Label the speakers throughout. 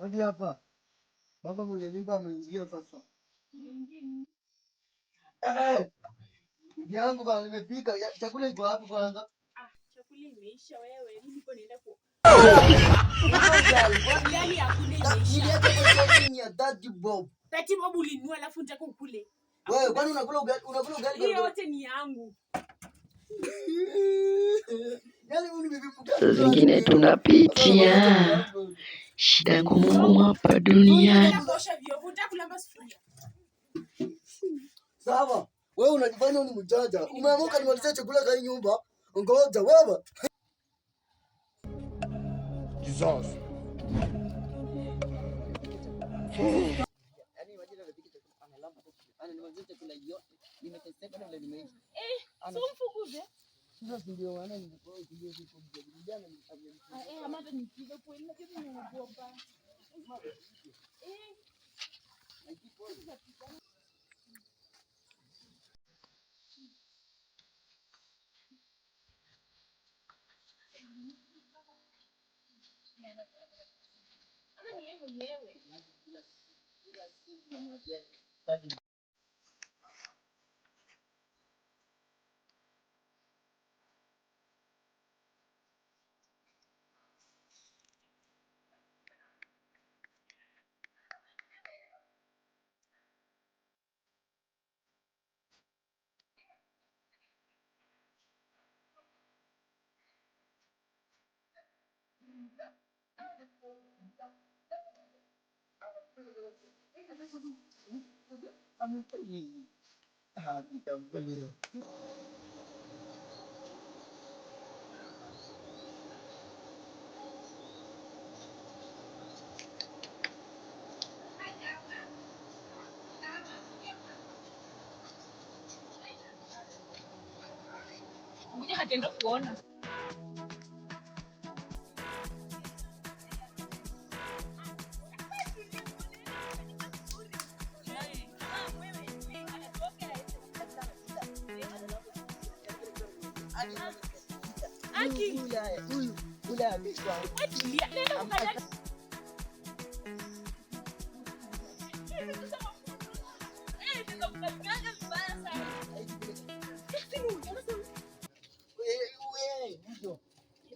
Speaker 1: Hadi hapa. Baba mwenye nyumba ameingia sasa. Eh, yangu bana nimepika. Chakula iko wapi kwanza?
Speaker 2: Ah, chakula imeisha wewe. Mimi niko naenda ku. Ugali hakuna imeisha.
Speaker 1: Niliacha kwa shopping ya 30 bob.
Speaker 2: 30 bob ulinunua alafu unataka ukule.
Speaker 1: Wewe kwani unakula ugali, unakula ugali
Speaker 2: Hiyo
Speaker 1: kwa
Speaker 2: yote ni yangu.
Speaker 1: Yaani huyu ni bibi mgani?
Speaker 3: Saa zingine tunapitia shida ngumu hapa duniani.
Speaker 2: Unataka kuosha vyombo, unataka kulamba sufuria.
Speaker 1: Sawa. Wewe unajifanya ni mjanja. Umeamua kunimalizia chakula kwa hii nyumba. Ngoja wewe.
Speaker 4: Jesus.
Speaker 1: Yaani imagine amepika chakula analamba tu. Ananimalizia chakula yote. Nimeteseka na vile nimeishi.
Speaker 2: Eh, so mfukuze.
Speaker 1: Sasa si ndio maana nilikuwa ukijua siku mjana ni
Speaker 2: Ah, eh, ama hata nipige kweli na kitu niogopa. Eh, ama ni yeye mwenyewe. Ngoja hataenda kuona. Aki.
Speaker 1: Huyu ule ameshwa.
Speaker 2: Wewe tulia. Nenda kukaja. Eh, nenda kukanyaga vibaya sana.
Speaker 1: Wewe ndio.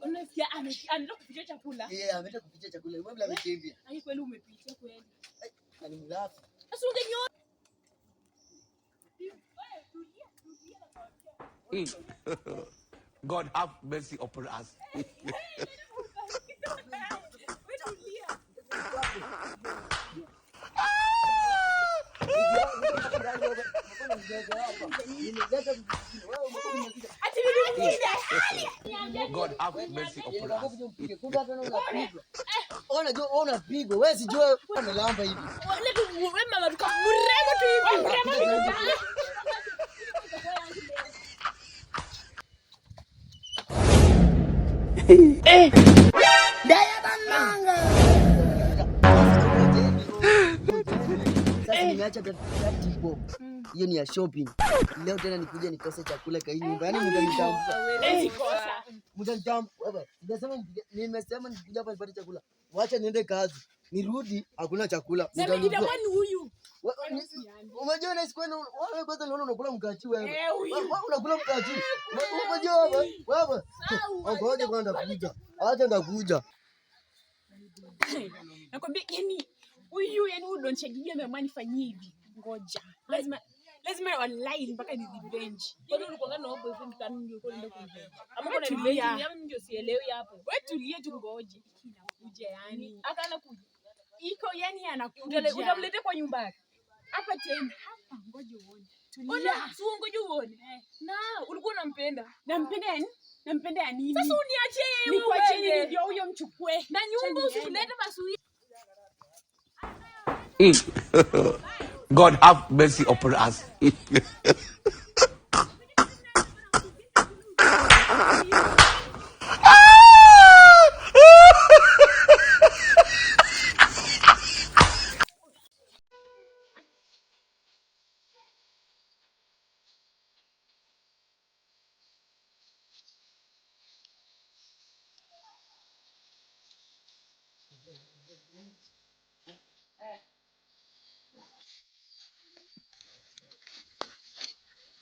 Speaker 2: Unasikia anaenda kuficha chakula.
Speaker 1: Yeye ameenda kuficha chakula. Wewe bila amekimbia.
Speaker 2: Ai, kweli umepitia kweli.
Speaker 1: Na ni mlafi.
Speaker 2: Sasa ungenyoa. Wewe tulia, tulia nakwambia.
Speaker 4: God have mercy upon us.
Speaker 2: Wewe tulia. Ati mimi mwingine.
Speaker 4: God have mercy upon us.
Speaker 1: Unapigwa wewe, sijua amelamba hivi.
Speaker 2: Wewe mama tuka mrembo tu hivi. Mrembo tu.
Speaker 1: Sasa nimeacha 30 bob. Hiyo ni ya shopping. Leo tena nikuja nikose chakula kwa hii nyumba. Yaani mtanitambua.
Speaker 2: Hawezi kosa.
Speaker 1: Mtanitambua. Wewe, nimesema nikikuja hapa nipate chakula. Wacha niende kazi. Nirudi hakuna chakula.
Speaker 2: Na mimi
Speaker 1: Mtanijua.
Speaker 2: nitakuwa ni huyu.
Speaker 1: Unajua na siku wewe kwanza unaona unakula mkachi wewe.
Speaker 2: Eh, huyu.
Speaker 1: Wewe unakula mkachi. Unajua wewe. Wewe.
Speaker 2: Sawa.
Speaker 1: Ngoja kwanza ndakuja. Acha ndakuja.
Speaker 2: Nakwambia yani huyu yani huyu Don Shaggy ameamua nifanyie hivi. Ngoja. Lazima lazima wallahi mpaka ni revenge.
Speaker 5: Kwani ulikuwa na boyfriend kani ndio ulikuwa unaenda kumrevenge? Ama
Speaker 2: Wewe
Speaker 5: kuna
Speaker 2: tulia.
Speaker 5: revenge ama ndio sielewi hapo.
Speaker 2: Wewe tulie tu ngoje. Inakuja yani.
Speaker 5: Aka anakuja.
Speaker 2: Iko yani anakuja.
Speaker 5: Utamleta kwa nyumba yake.
Speaker 2: Hapa tena. Hapa ngoja uone. Tulia.
Speaker 5: Ona, si ngoja uone. Na ulikuwa unampenda.
Speaker 2: Nampenda yani? Nampenda ya nini?
Speaker 5: Sasa uniachie yeye
Speaker 2: Nikuachie nini
Speaker 5: wewe.
Speaker 2: ndio huyo mchukue.
Speaker 5: Na nyumba
Speaker 2: Acha
Speaker 5: usimlete basi huyu.
Speaker 4: God have mercy upon us.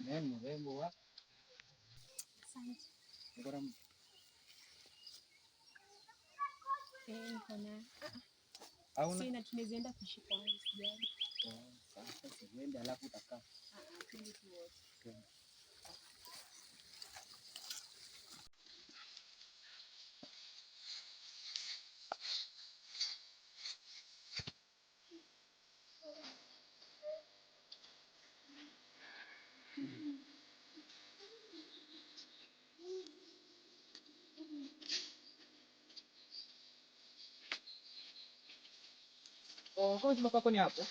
Speaker 6: Wewe ni mrembo wa.
Speaker 2: Asante.
Speaker 6: Uko na mtu?
Speaker 2: Eh, niko na.
Speaker 6: Hauna?
Speaker 2: Sina, tunaweza enda kuishi kwangu, sijali.
Speaker 6: Oh, sasa si uende alafu utakaa.
Speaker 2: Ah, ah, twende tu wote.
Speaker 6: Twende. Oh, kama chumba kwako ni hapo.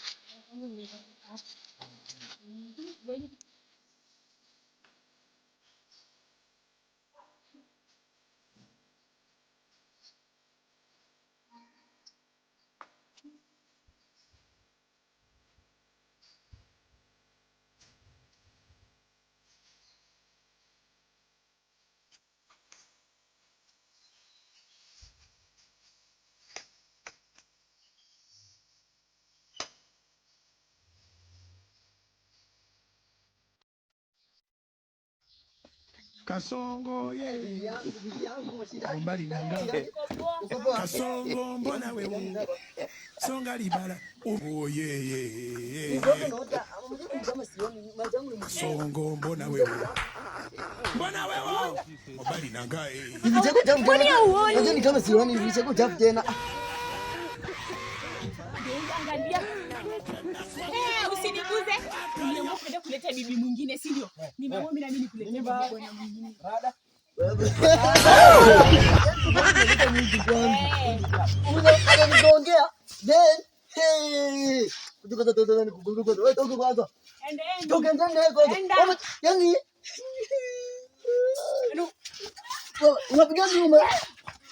Speaker 7: Kasongo ye
Speaker 1: Bibi yangu, bibi yangu, shida.
Speaker 7: Ombali nanga
Speaker 1: Uko poa?
Speaker 7: Kasongo mbona wewe songa libala oh ye ye ye
Speaker 1: Ndoto naota, ama mjini kama sioni, macho yangu ni
Speaker 7: Kasongo mbona wewe mbona wewe Ombali nanga eh.
Speaker 1: Bibi chako chafu tena. Unajua ni kama sioni, bibi chako chafu tena.
Speaker 2: Angalia. Eh, usiniguze. Niliamua kwenda kuleta bibi mwingine, si ndio? Nimeamua mimi na mimi nikulete
Speaker 6: Nini
Speaker 2: bibi
Speaker 6: ba?
Speaker 2: bwana mwingine.
Speaker 6: Rada.
Speaker 1: Ananiongea. Then, hey. Kutoka toka toka nikugonge kwanza. Wewe toka kwanza.
Speaker 2: Ende, ende.
Speaker 1: Toka ndani na kwanza.
Speaker 2: Enda.
Speaker 1: Wewe, Yaani
Speaker 2: Anu,
Speaker 1: baba, unapiga nyuma.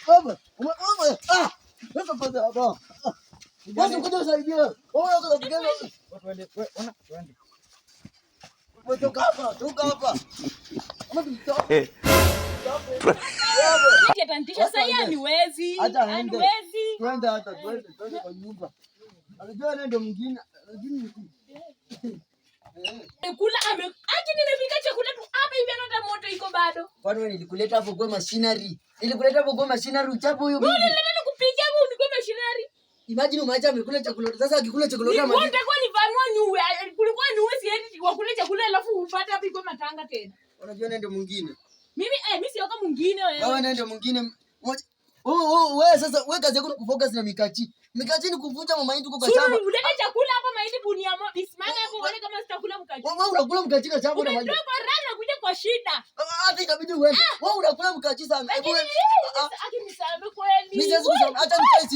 Speaker 1: Baba, baba, ah. Wewe kwanza hapa. Wewe kuja usaidie. Wewe unapiga.
Speaker 6: Wewe twende. Wewe ona twende.
Speaker 1: Wewe toka hapa, toka hapa. Ama tutoke.
Speaker 5: Ati atanitisha sasa, yeye haniwezi.
Speaker 1: Acha aende.
Speaker 5: Haniwezi.
Speaker 1: Twende hata twende, twende kwa nyumba. Anajua yeye ndio mwingine, lakini
Speaker 5: Kula ame ati nimepika chakula tu hapa hivi hata moto iko bado.
Speaker 1: Kwani wewe nilikuleta hapo kwa machinery. Nilikuleta hapo kwa machinery uchapo huyo bibi.
Speaker 5: Nilileta nikupikia wewe unikuwa machinery.
Speaker 1: Imagine umeacha amekula chakula. Sasa akikula chakula
Speaker 5: Ni
Speaker 1: kama
Speaker 5: wewe utakuwa nivanua nyuwe. Kulikuwa nyuwe siendi wakule chakula alafu upate hapo iko matanga tena.
Speaker 1: Unajua ndio mwingine.
Speaker 5: Mimi mimi sio kama mwingine wewe.
Speaker 1: Wewe ndio mwingine. Wewe wewe sasa wewe kazi yako ni kufocus na mikachi. Mikachi ni kuvunja mahindi huko kwa
Speaker 5: Suru
Speaker 1: shamba.
Speaker 5: ulete chakula hapa mahindi gunia moja. Simama hapo uone kama sitakula mkachi.
Speaker 1: Wewe unakula mkachi kwa shamba na mahindi.
Speaker 5: Umetoka rana kuja kwa shida.
Speaker 1: Hata itabidi uende. Wewe unakula mkachi sana. Hebu
Speaker 5: Lakini
Speaker 1: wewe
Speaker 5: akinisambe kweli.
Speaker 1: mimi siwezi kusema hata mkachi.